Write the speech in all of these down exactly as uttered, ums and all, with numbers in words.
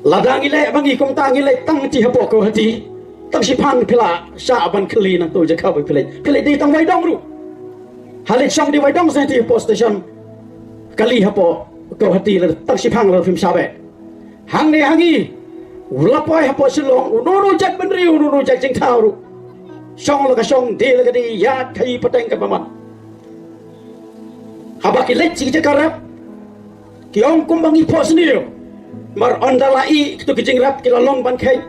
Lada ngi leh ba ngi kumta, ngi leh tang ti hapoh Guwahati, tang shiphang phi la shah ban kylli nangto jaka ba phi leh, phi leh dei tang Waidong ruh. Ha leh shong dei Waidong sa ti hapoh station, kali hapoh Guwahati la tang shiphang la phim shah beh. Hangne ha ngi, u la poi hapoh Shillong, uno uno jait bynriew, uno uno jait jingthaw ruh, shong la ka shong, dei la ka dei, ïaid khaii pateng ka bymman. Haba ki leit sha ki jaka rep, ki ong kumba ngi phohsniew. Namar ynda la ïoh kito ki jingrep ki la long ban kheit,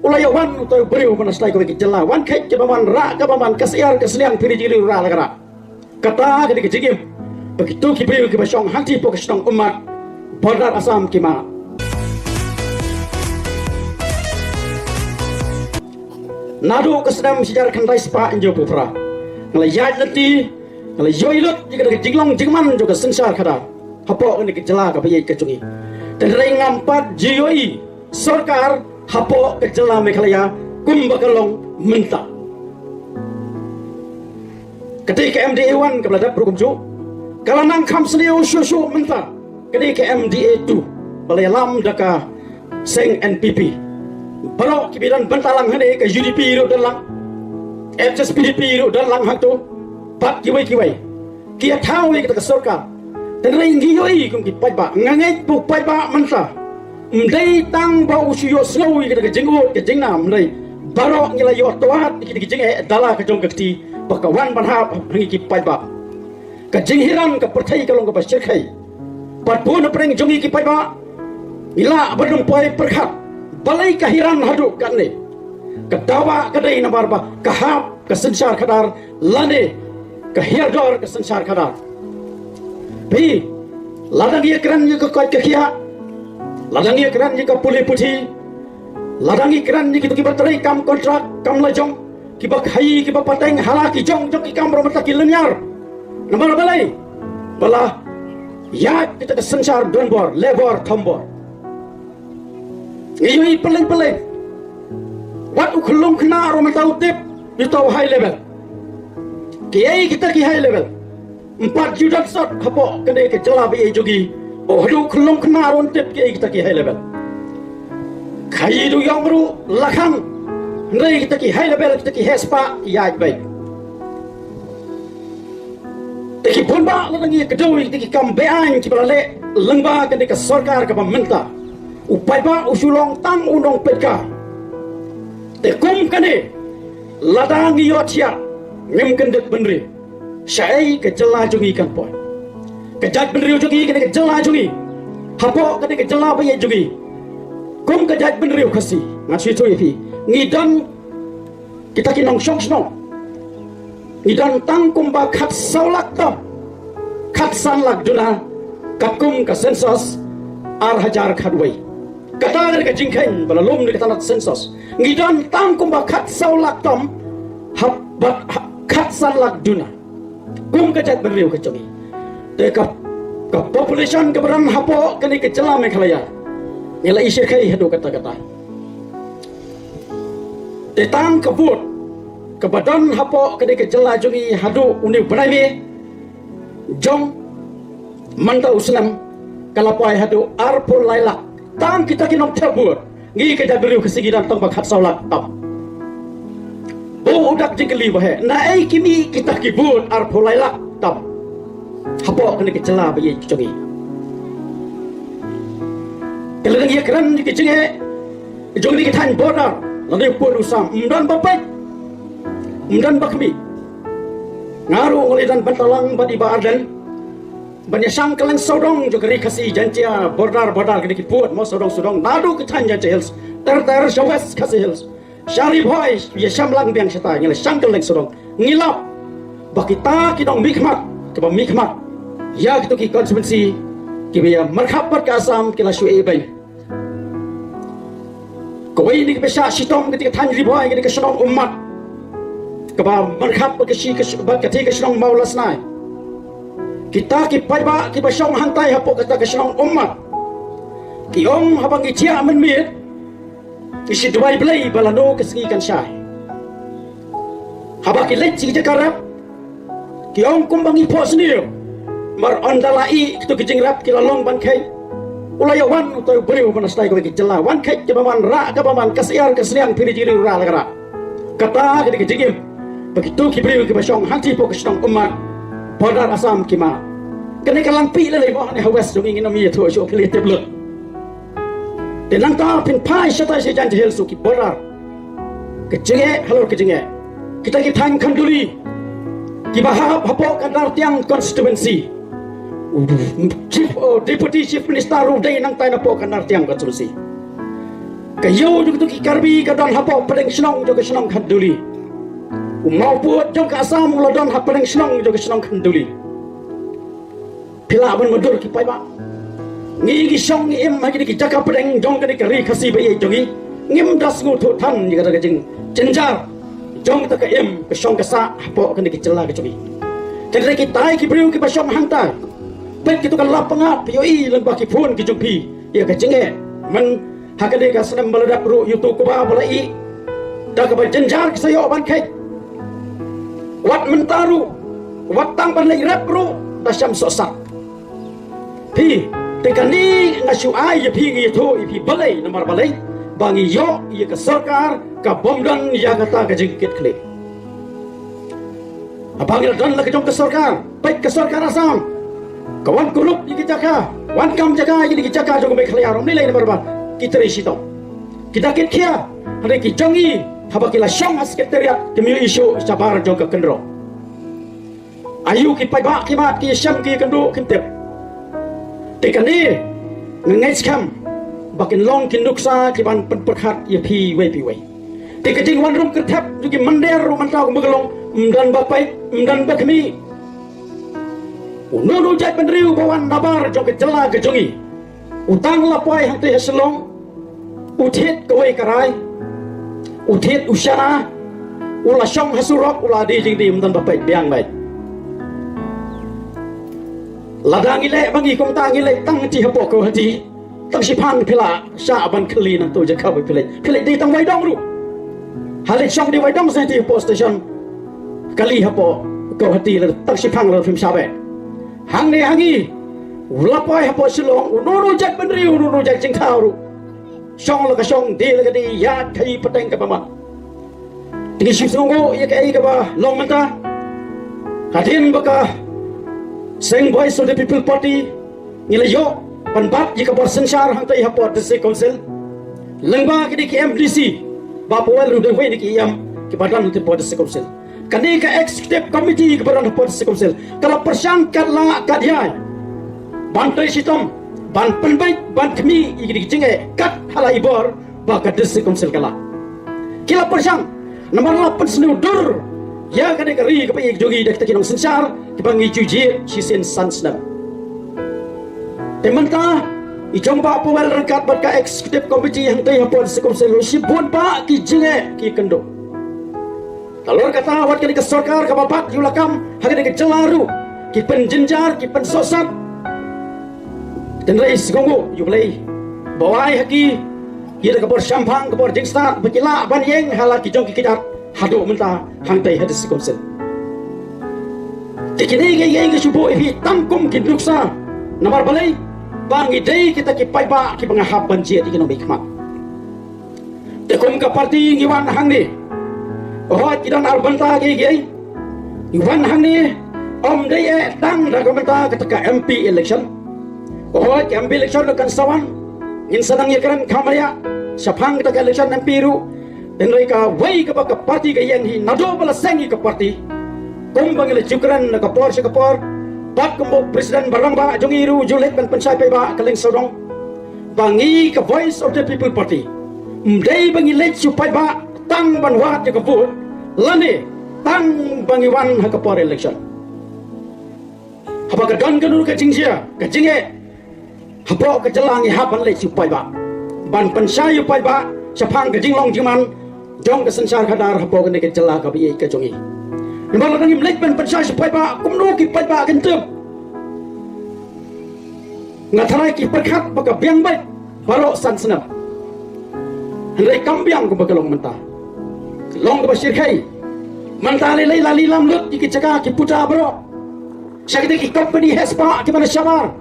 u la ïa wan utai u briew ban shlei kawei ka jylla, wan kheit kaba man, rah kaba man, ka syiar ka sniang, phi ri jingriew rah la ka rah. Kata ka dei ka jingim ba kito ki briew kiba shong hangtei hapoh ka shnong Ummat, border Assam ki mad. Naduh ka snem shi hajar khyndai spah hynñiewphew phra, nga la ïaid lynti, nga la ïohi lut ïa ka jinglong jingman jong ka synshar khadar hapoh kane ka jylla kaba ïeit ka jong ngi. Te hynrei ngam pat ju ïohi sorkar hapoh ka jylla Meghalaya kumba ka long mynta. Ka dei ka M D A one kaba la dep ruh kumjuh, ka la nang kham sniew shuh shuh mynta. Ka dei ka M D A two ba la ïalam da ka seng N P P. Baroh kiba don bynta lang hangne, ka U D P ruh don lang, H S P D P ruh don lang hangto, bad kiwei kiwei. Ki ïa thaw ïa kata ka sorkar. Te hynrei ngi ïohi kum ki paidbah, nga ngeit ba u paidbah mynta ym dei tang ba u shu ïohsngew ïa kata ka jingud ka jingnam, hynrei baroh ngi la ïoh twad ïa kata ka jingeh da la ka jong ka kti ba ka wan ban hap ha ngi ki paidbah. Ka jinghiran ka pyrthei ka long kaba shyrkhei. Bad bun na pdeng jong ngi ki paidbah, ngi lah ban ym poi pyrkhat balei ka hiran haduh katne. Ka dawa ka dei namar ba ka hap ka synshar khadar lane ka hiar dor ka synshar khadar. Phi, lada ngi ïa kren ïa ka koit ka khiah, lada ngi ïa kren ïa ka pule puthi, lada ngi kren ïa kito kiba trei kam kontrak, kam lajong, kiba khaii, kiba pateng ha la ki jong jong ki kam, baroh mynta ki lynñiar. Namar balei? Ba la ïaid kita ka synshar donbor, labor thombor. Ngi ïohi pylleng pylleng. Wat u khyllung khynnah ruh mynta u tip ïa uta u high level. Kiei kita ki high level? Ym pat ju don sot hapoh kane ka jylla ba ïeit jong ngi ba haduh u khyllung khynnah ruh un tip kiei kita ki high level. Khaii da u ïong ruh la khang, hynrei kita ki high level, kita ki heh spah ïaid beit. Te ki bun bah lada ngi kdew ïa kita ki kam be-aiñ kiba la leh lyngba kane ka sorkar kaba mynta, u paidbah u shu long tang u nongpeitkai. Te kum kane, lada ngi ïohthiah, ngim kyndit bynriew, shaei ka jylla jong ngi kan poi? Ka jaitbynriew jong ngi, kane ka jylla jong ngi, hapoh kane ka jylla ba ïeit jong ngi, kum ka jaitbynriew Khasi, ngan shu ïathuh ïa phi, ngi don kita ki nongshong shnong, ngi don tang kumba khatsaw lak tam, khatsan lak duna, katkum ka census ar hajar khatwei. Kata ka dei ka jingkheiñ ba la lum na ka tnat census. Ngi don tang kumba khatsaw lak tam, hap, bad ha-, khatsan lak duna kum ka jaitbynriew ka jong ngi. Te ka, ka population kaba don hapoh kane ka jylla Meghalaya, ngi la i shyrkhei haduh katta katta. Te tang ka vote kaba don hapoh kane ka jylla jong ngi haduh une u bnai May jong mynta u snem, ka la poi haduh arphew lai lak. Tang kita ki nongthep vote, ngi ka jaitbynriew Khasi ngi don tang ba khatsaw lak tam. Bad u dak jingkylli ba heh, naei ki mih kita ki vote arphew lai lak tam hapoh kane ka jylla ba ïeit ka jong ngi? Te lada ngi ïa kren ïa ka jingeh jong kine ki thaiñ border, lada u pud u sam, ym don ba peit, ym don ba khmih. Nga ruh nga la don bynta lang bad i Bah Ardent ban ïa shang kylleng sawdong jong ka Ri Khasi Jaiñtia, border, border, kine ki pud mo, sawdong sawdong, naduh ki thaiñ Jaiñtia Hills ter ter sha West Khasi Hills, sha Ri Bhoi, ïa shem lang biang shata, ngi la shang kylleng sawdong. Ngi lap ba kita ki nongmihkhmat kiba mihkhmat ïa kito ki constituency kiba ïa markhap bad ka Assam ki la shu ïeh beiñ. Kawei na kiba shah shitom, kata ka thaiñ Ri Bhoi, kata ka shnong Ummat, kaba markhap bad ka shi, ka shi, bad kata ka shnong Mawlasnai. Kita ki paidbah kiba shong hangtai hapoh kata ka shnong Ummat ki ong, haba ngi thiah mynmiet, ngi shu duwai Blei ba lano ka sngi kan shai. Haba ki leit sha ki jaka rep, ki ong kumba ngi phohsniew. Namar ynda la ïoh kito ki jingrep ki la long ban kheit, U la ïa wan utai u briew ban stai kawei ka jylla. Wan kheit kaba man, rah kaba man, ka syiar ka sniang, phi ri jingri u rah la ka rah. Kata ka dei ka jingim ba kito ki briew kiba shong hangtei hapoh ka shnong Ummat, border Assam ki mad. Kane ka lang phi lei lei mo, ne ha West jong ngi ngin ym ïathuh shuh, phi la tip lut. Te nangta phin phai shatai sha Jaintia Hills, ki border, ka jingeh halor ka jingeh. Kita ki thaiñ Khanduli kiba hap hapoh ka Nartiang constituency. U Chief, oh, Deputy Chief Minister u dei nangtai napoh ka Nartiang constituency. Ka ïew jong kito ki Karbi ka don hapoh pdeng shnong jong ka shnong Khanduli. U mawpud jong ka Assam u la don ha pdeng shnong jong ka shnong Khanduli. Phi lah ban mutdur ki paidbah. Ngi ngi shong ngi im ha kine ki jaka pdeng jong kane ka ri Khasi ba ïeit jong ngi. Ngim da sngewthuh than ïa kata ka jingjynjar jong kata ka im ka shong ka sah hapoh kane ka jylla ka jong ngi. Kane kitai ki briew kiba shong hangtai, peit kito ka lap pyngngad, phi ïohi lyngba ki phone ki jong phi ïa ka jingeh. Myn Ha kane ka snem ba la dep ruh, ïa uto uba ba la ïeh da kaba jynjar ki sa ïoh ban kheit. Wat mynta ruh, wat tang ban leit rep ruh da sham sohsat. Phi, te kane nga shu ai ïa phi, ngi ïathuh ïa phi balei namar balei, ba ngi ïoh ïa ka sorkar ka bym don ïa kata ka jingkit khlieh. Haba ngi la don la ka jong ka sorkar, peit ka sorkar Assam ka wan kurup ïa ki jaka, wan kam jaka ïa ki jaka jong ka Meghalaya, ym lei lei namar ba ki trei shitom. Ki da kit khia, hynrei ki jong ngi haba ki la shong ha secretariat kim ïoh issue shabar jong ka kynroh. Aïu ki paidbah ki mad, ki shem ki kynduh kim tip. Te kane nga ngeit skhem ba kin long ki nuksa ki ban pynpyrkhat ïa phi iwei pa iwei. Te ka jingwan rung kyrthep jong ki mynder ruh mynta kumba ka long, ym don ba peit, ym don ba khmih. Uno uno u jaitbynriew ba wan nabar jong ka jylla ka jong ngi, u tang la poi hangtei ha Shillong, u thied kawei ka rai, u thied u shana, u la shong ha surok, u la die jingdie, ym don ba peit biang beit. Lada ngi leh ba ngi kumta, ngi leh tang hangtei hapoh Guwahati, tang shiphang phi la shah ban kylli nangto jaka ba phi leit. Phi leit die tang Waidong ruh. Ha leit shong die Waidong sa hangtei hapoh station kali hapoh Guwahati, la tang shiphang la phim shah beit. Hangne ha ngi, u la poi hapoh Shillong, uno uno u jaitbynriew, uno uno u jait jingthaw ruh, shong la ka shong, die la ka die, ïaid khaïi pateng kaba man. Te ngi shu sngewnguh ïa kaei kaba long mynta. Hadien ba ka seng Voice of the People Party ngi la ïoh ban bat ïa ka bor synshar hangtei hapoh District Council, lyngba kine ki M D C, Bah Powell ruh u dei uwei na ki E M kiba don hangtei hapoh District Council. Kane ka Executive Committee kaba don hapoh District Council ka la pyrshang kat lah kat hiar ban trei shitom, ban pynbeit, ban khmih ïa kine ki jingeh kat ha la i bor ba ka District Council ka lah. Ki la pyrshang namar la pynsniew dur ïa kane ka ri kaba ïeit jong ngi da kita ki nongsynshar kiba ngi ju jied shisien san snem. Te mynta i jong Bah Powell ryngkat bad ka Executive Committee hangtei hapoh District Council, shibun bah ki jingeh ki kynduh. Nalor kata, wat kane ka sorkar kaba bat ïa u lakam ha kane ka jylla ruh ki pynjynjar, ki pynsohsat. Hynrei sngewnguh ïa U Blei ba u ai ha ki ïa ka bor shemphang, ka bor jingstad ba ki lah ban ïeng ha la ki jong ki kjat haduh mynta hangtei ha District Council. Te kine kiei kiei nga shu buh ïa phi tang kum ki nuksa namar balei, ba ngi dei kita ki paidbah kiba nga hap ban jied ïa ki nongmihkhmat. Te kum ka party ngi wan hangne, hooid ki don ar bynta kiei kiei. Ngi wan hangne ym dei eh tang da ka bynta kata ka M P election. Hooid ka M P election ruh kan sa wan, ngin sa nang ïakren kham riah shaphang kata ka election M P ruh. Hynrei kawei kaba ka party ka ïeng hi naduh ba la seng ïa ka party, kumba ngi la ju kren na ka por sha ka por, bad kumba u president ba rangbah jong ngi ruh u ju leit ban pynshai paidbah ka lyngsawdong, ba ngi ka Voice of the People Party ym dei ba ngi leit shu paidbah tang ban wad ïa ka vote, lane tang ba ngi wan ha ka por election. Haba ka don kano ka jingjia, ka jingeh hapoh ka jylla, ngi hap ban leit shu paidbah ban pynshai ïa u paidbah shaphang ka jinglong jingman jong ka synshar khadar hapoh kane ka jylla kaba ïeit ka jong ngi. Namar lada ngim leit ban pynshai shu paidbah, kumno ki paidbah kin tip? Nga tharai ki pyrkhat ba ka biang beit baroh san snem. Hynrei kam biang kumba ka long mynta. Long kaba shyrkhei. Mynta lei lei la lilam lut ïa ki jaka ki puta baroh sha kita ki company heh spah kiba na shabar.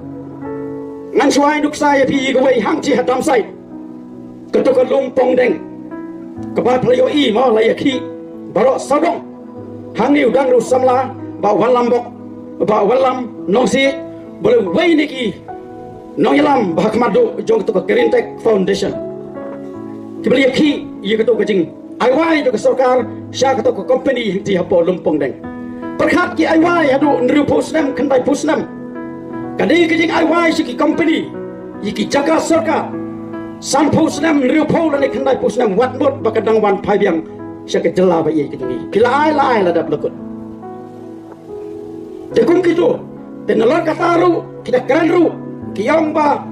Ngan shu ai nuksa ïa phi ïa kawei hangtei ha Damsait. Kato ka Lum Pongdeng. Kaba phi la ïohi mo la ïa ki baroh sawdong. Hangne u don ruh samla Bah Wanlam Bok, Bah Wanlam Nongsiej, bad uwei na ki nongïalam ba ha khmat duh jong kato ka Green Tech Foundation. Kiba la ïa ki ïa kato ka jing ai wai jong ka sorkar sha kato ka company hangtei hapoh Lum Pongdeng. Pyrkhat ki ai wai haduh hynriewphew snem, khyndaiphew snem. Kane ka jing ai wai sha ki company ïa ki jaka sorkar, sanphew snem, hynriewphew lane khyndaiphew snem, wat mut ba ka dang wan phai biang sha ka jylla ba ïeit ka jong ngi. Phi la ai, la ai, la dep la kut. Te kum kito, te nalor kata ruh ki da kren ruh, ki ong ba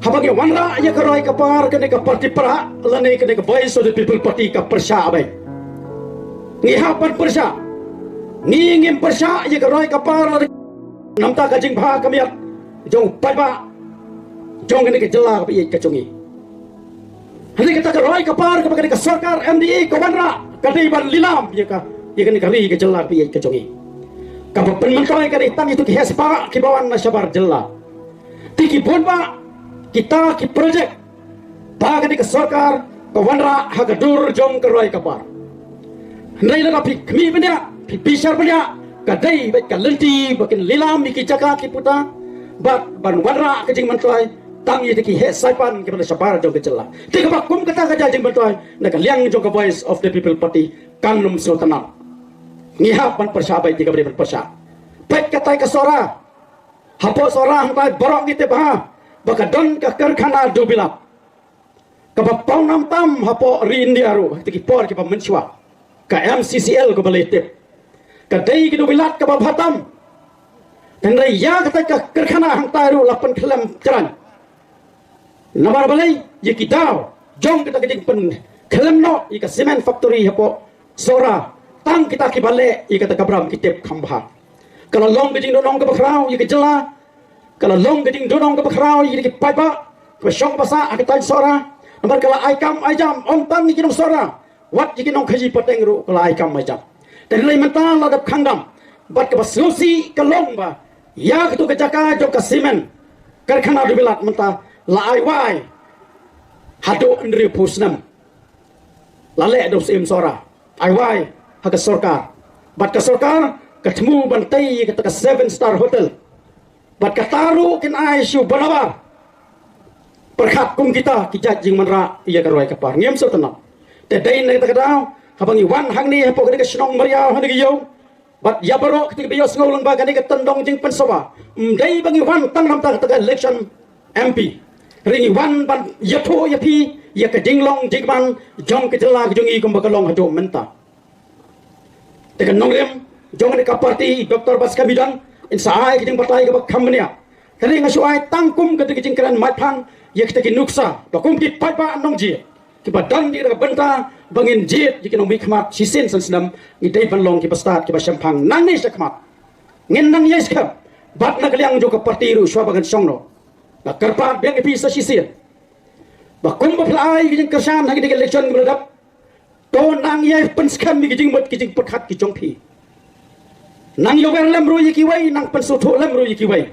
haba ngi wanrah ïa ka roi ka par kane ka party Prah lane kane ka Voice of the People Party ka pyrshah bha. Ngi hap ban pyrshah. Ngi ngim pyrshah ïa ka roi ka par lane namar ka jingbha ka miat jong u paidbah jong kane ka jylla ba ïeit ka jong ngi. Hynrei kata ka roi ka par kaba kane ka sorkar M D A ka wanrah ka dei ban lilam ïa ka, ïa kane ka ri ka jylla ba ïeit ka jong ngi. Kaba pynmyntoi ka dei tang ïa kito ki heh spah kiba wan na shabar jylla. Te ki bun bah kita ki projek ba kane ka sorkar ka wanrah ha ka dur jong ka roi ka par. Hynrei lada phi khmih bniah, phi bishar bniah, ka dei beit ka lynti ba kin lilam ïa ki jaka ki puta bad ban wanrah ka jingmyntoi tang ïa ki heh saipan kiba na shabar jong ka jylla. Te kaba kum kata ka jingmyntoi na ka liang jong ka Voice of the People Party kan ym sngewtynnad. Ngi hap ban pyrshah beit ïa kaba dei ban pyrshah. Peit katai ka Sohra. Hapoh Sohra hangtai baroh ngi tip bha ba ka don ka karkhana dewbilat kaba pawnam tam hapoh ri India ruh ha kito ki por kiba mynshuwa. Ka M C C L kaba la tip ka dei ka dewbilat kaba bha tam. Hynrei ïa katai ka karkhana hangtai ruh la pynkhlem tyrhan. Namar balei? Ïa ki daw jong kita ki jingpynkhlem noh ïa ka cement factory hapoh Sohra tang kita kiba leh ïa kata ka bram ki tip kham bha. Ka la long ka jingdonong kaba khraw ïa ka jylla. Ka la long ka jingdonong kaba khraw ïa ki paidbah kiba shong ba sah ha katai Sohra. Namar ka la ai kam ai jam, ym tang ïa ki nong Sohra, wat ïa ki nongkhaïi pateng ruh ka la ai kam ai jam. Te hynrei mynta la dep khang dam. Bad kaba sngewsih ka long ba ïa kato ka jaka jong ka cement, karkhana dewbilat mynta la ai wai haduh hynriewphew snem. La leh da u Syiem Sohra, ai wai ha ka sorkar. Bad ka sorkar ka thmu ban tei ïa kata ka Seven Star Hotel. Bad kata ruh kin ai shuh bha namar pyrkhat kum kita ki jait jingwanrah ïa ka roi ka par. Ngim sngewtynnad. Te dei na kata ka daw haba ngi wan hangne hapoh kane ka shnong Mawriaw hangne ka ïew bad ïa baroh kito kiba ïohsngew lyngba kane ka tyndong jingpynsawa. Ym dei ba ngi wan tang namar kata ka election M P. Hynrei ngi wan ban ïathuh ïa phi ïa ka jinglong jingman jong ka jylla ka jong ngi kumba ka long haduh mynta. Te ka nongrim jong kane ka party Doctor Bah Skemmion, in sa ai ka jingbatai kaba kham bniah. Hynrei nga shu ai tang kum kata ka jingkren maitphang ïa kita ki nuksa ba kum ki paidbah nongjied kiba don ïa ka bynta ba ngin jied ïa ki nongmihkhmat shisien san snem, ngi dei ban long kiba stad kiba shemphang nangne shakhmat. Ngin nang ïai skhem bad na ka liang jong ka party ruh shuwa ba ngan shong noh, nga kyrpad biang ïa phi sa shisien ba kumba phi la ai ka jingkyrshan ha kine ki election kiba la dep, to nang ïai pynskhem ïa ki jingmut ki jingpyrkhat ki jong phi. Nang ïawer lem ruh ïa kiwei, nang pynsngewthuh lem ruh ïa kiwei.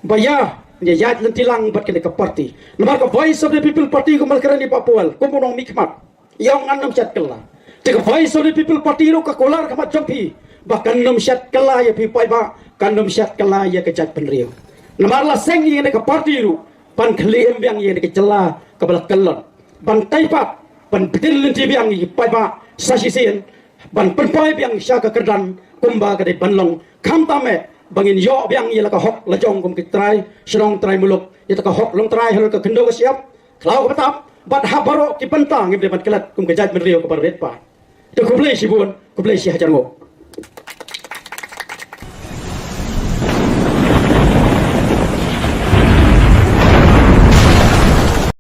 Ba ïa, ïa ïaid lynti lang bad kane ka party. Namar ka Voice of the People Party kumba la kren i Bah Powell kum u nongmihkhmat, ïa u ngan ym shet kylla. Te ka Voice of the People Party ruh ka kular khmat jong phi ba kan ym shet kylla ïa phi paidbah, kan ym shet kylla ïa ka jaitbynriew. Namar la seng ïa kane ka party ruh ban khlieh im biang ïa kane ka jylla kaba la kyllon, ban tei pat, ban btin lynti biang ïa ki paidbah sa shisien, ban pynpoi biang sha ka kyrdan kumba ka dei ban long. Khamtam eh ba ngin ïoh biang ïa la ka hok la jong kum ki trai shnong trai muluk, ïa la ka hok longtrai halor ka khyndew ka shyiap, khlaw kaba tap bad ha baroh ki bynta ngim dei ban klet kum ka jaitbynriew kaba rit paid. Te khublei shibun, khublei shihajar nguh.